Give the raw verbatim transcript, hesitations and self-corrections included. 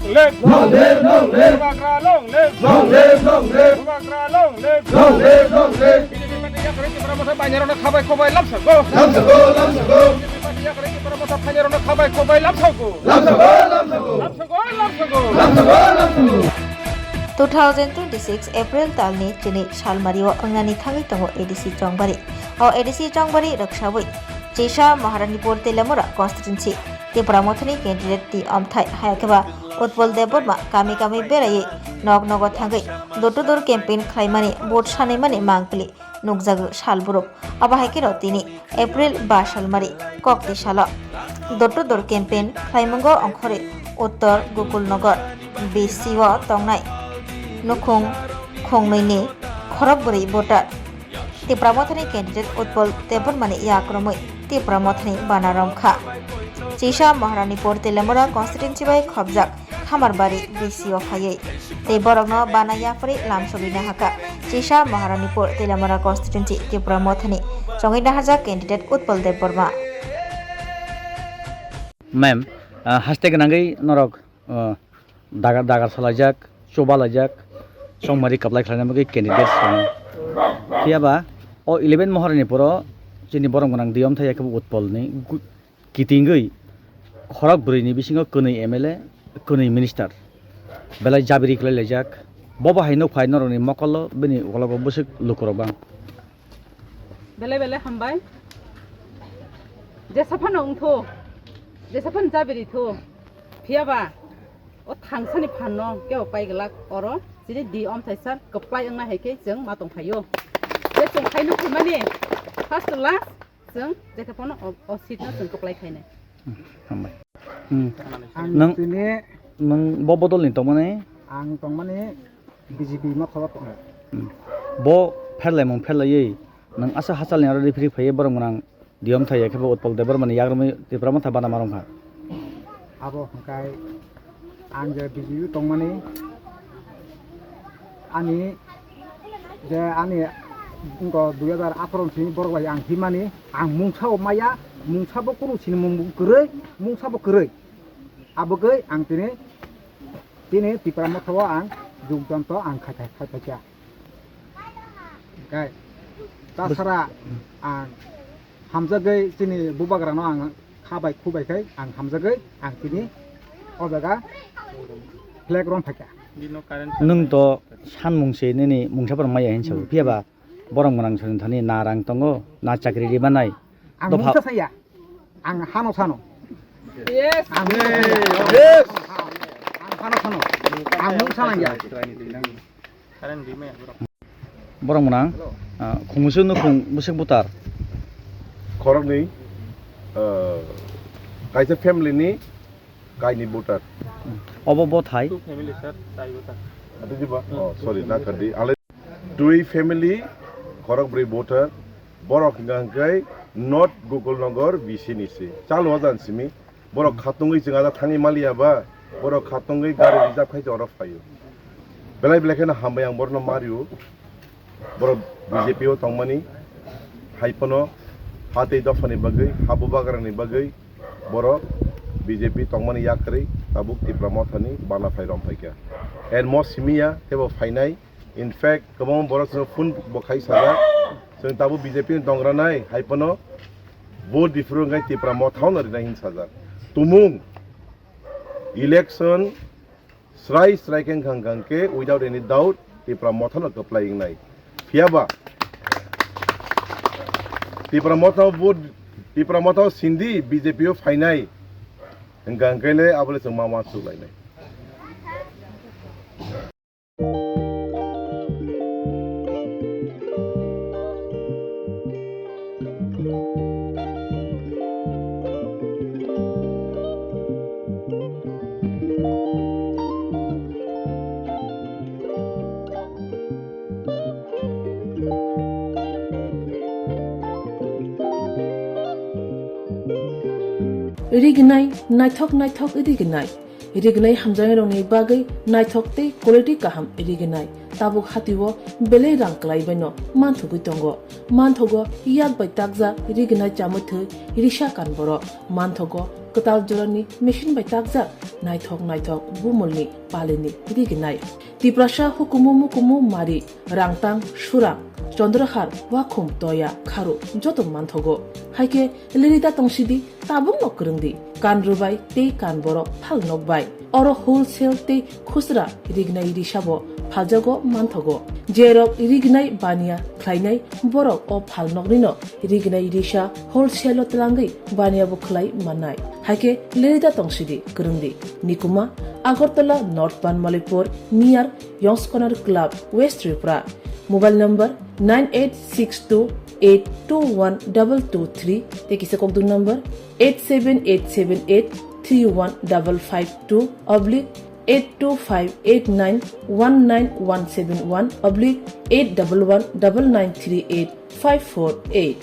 Long live! Long live! Long live! Bubagra long live! Long live! Long live! Bubagra long live! Long live! Long live! B J P party yakarwi Tipra Motha bainarokno khabai khobai lamsokgo. Lamsokgo! Lamsokgo! B J P party yakarwi Tipra Motha phainarokno khabai khobai lamsokgo. Lamsokgo! Lamsokgo! Lamsokgo! Lamsokgo! Lamsokgo! Lamsokgo! Two thousand twenty-six April talni chini salmario wngnani thangwi tongo A D C Chongbari. O A D C Chongbari rwksawi Chisa Maharanipur Telamura constituency Tipra Mothani candidate T Omthai hayakhe ba Utpal Debbarma kami kami beraiwi nok nogo thangwi door to door campaign khlaimani, vote sanaimani mangpili nukjago salburuk. Abo hai kheno tini April ba salmari kokti salo door to door campaign khlaimungo ongkhorwi Uttor Gokulnagar B C o tongnai nukhung khongnwini khorok bwrwi voter. Tipra Mothani candidate Utpal Debbarmani yak romwi Tipra Mothani bana romkha. Chisa Maharanipur Telamura constituency bai khobjak Khamarbari B C o phaiwi tei borokno bana yapharwi lamsogwi nahakha Chisa Maharanipur Telamura constituency Tipra Mothani chongwi nahajak candidate Utpal Debbarma. Ma'am, ah, haste gwnangwi norok, ah, dagar, dagar salaijak, chuba laijak, chongmari kaplai khlaina bagwi candidate swngo. Phiya ba o eleven Maharanipuro chini borom gwnang D M thai yakhe bo Utpalni gu-, kitingwi khorok bwrwini bisingo kwnwi M L A, kwnwi minister belai jabiri khlai laijak. Bo bo hai nuk phai norokni mokolo bini ukologo bwswk lukurok bang. Belai belai hambai. Jesa phano wngthu, jesa phano jabiri thu. Phiya ba o thangsani phanno kebo pai glak oro chini D M thai sir kwplai wngna hai khe chwng ma tong phaio. Je chwng khai nuk phimani first to last chwng jesa phano o, o seat no chwng kwplai khainai. Hambai. Hmm. Ang Nang, tini nang bo bodol ni tongmani? Ang tongmani B J P motha o tongo. Hmm. Bo pherlaimung pherlaiwi nang asa hachalni aro referee phaiwi borok gwnang D M thai yakhe bo Utpal Debbarmani yagrumwi Tipra Motha bana ma romkha. Abo hwnkhe ang je B J P tongmani ani je ani wngkha dui hajar atharo ni simi borok bai ang himani ang mungsa bo maya, mungsa bo kunu sinimung bo kwrwi, mungsa bo kwrwi. Abo khe ang tini, tini Tipra Motha o ang jogdan to ang khai, khai, khai, khaikha. Hwnkhe, tasara ang hamjagwi chini bubagrano ang kha bai khu bai khai ang hamjagwi ang tini o jaga flag rom phaikha. Nwng to sanmung se nini mungsa phano maya hinwi sao. Hmm. Phiya ba borom gwnang sani thani na rang tongo, na chakri ri manai. Ang Dopha mungsa saya. Ang hano sano. Yes. Ang mungsa saya. Yes. Ang hano sano. Ang mungsa nangya. Borom gwnang, ah, khungsu nukhung bwswk butar. Khoroknwi, ah, kaisa family ni kaini butar. Obo bo thai. Two family, sir, tai butar. Ate diba? Oh, sorry, na khadi. Ale twi family, khorok bwrwi butar. Borok hingka hingkai North Gokulnagar B C ni si. Chalo wajan simi. Borok khatungwi chwng ada thangwi maliya ba, borok khatungwi gari reserve khai oro phaio. Belai belai kheno hambai ang borokno mario. Borok B J P o tongmani hai phano ha tei dophani bagwi, ha bubagrani bagwi borok B J P tongmani yakarwi tabuk Tipra Mothani bana phai rom phaikha. And mo simiya teibo phainai. In fact, kwbangma borok chwngno phone bo khai sajak, chwng tabuk B J P ni tongra nai, hai phano vote diphuru wngkhe Tipra Motha no rinai hin sajak. Tumung, election srai srai khe wngkha, wngkha khe without any doubt Tipra Motha no kwplai wngnai. Phiya ba Tipra Motha vote, Tipra Motha sindi B J P o phainai, wngkha, wngkha le abo le chwng ma ma chuklainai. Rignai, naithok naithok rignai. Rignai hamjaknairokni bagwi naithok tei quality kaham rignai. Tabuk hatio belai rang kwlaibaino manthogwi tongo. Manthogo yak bai takjak rignai chamwi thwi risa kan borok. Manthogo Kwtal jorani machine bai takjak naithok naithok bumulni palini rignai. Tiprasa hukumu mukumu mari, Rangtang, Surang, Chandrahar, Wakhum, Toya, Kharu joto manthogo. Haikhe lirida tongsidi, tabukno kwrwngdi. Kan rwbai tei kan borok phalnok bai. Oro wholesale tei khusra rignai risabo phaljago manthogo. Jerok rignai baniya khlainai borok o phalnoknino rignai risa wholesale-o twlangwi baniya bo khlai mannai. Haikhe lirida tongsidi kwrwngdi. Nikuma, Agartala North Banmalipur, near Yongskonar Club, West Tripura. Mobile number nine eight six two eight two one double two three, tei kisa kokduk number eight seven eight seven eight three one double five two oblique eight two five eight nine one nine one seven one oblique eight double one double nine three eight five four eight.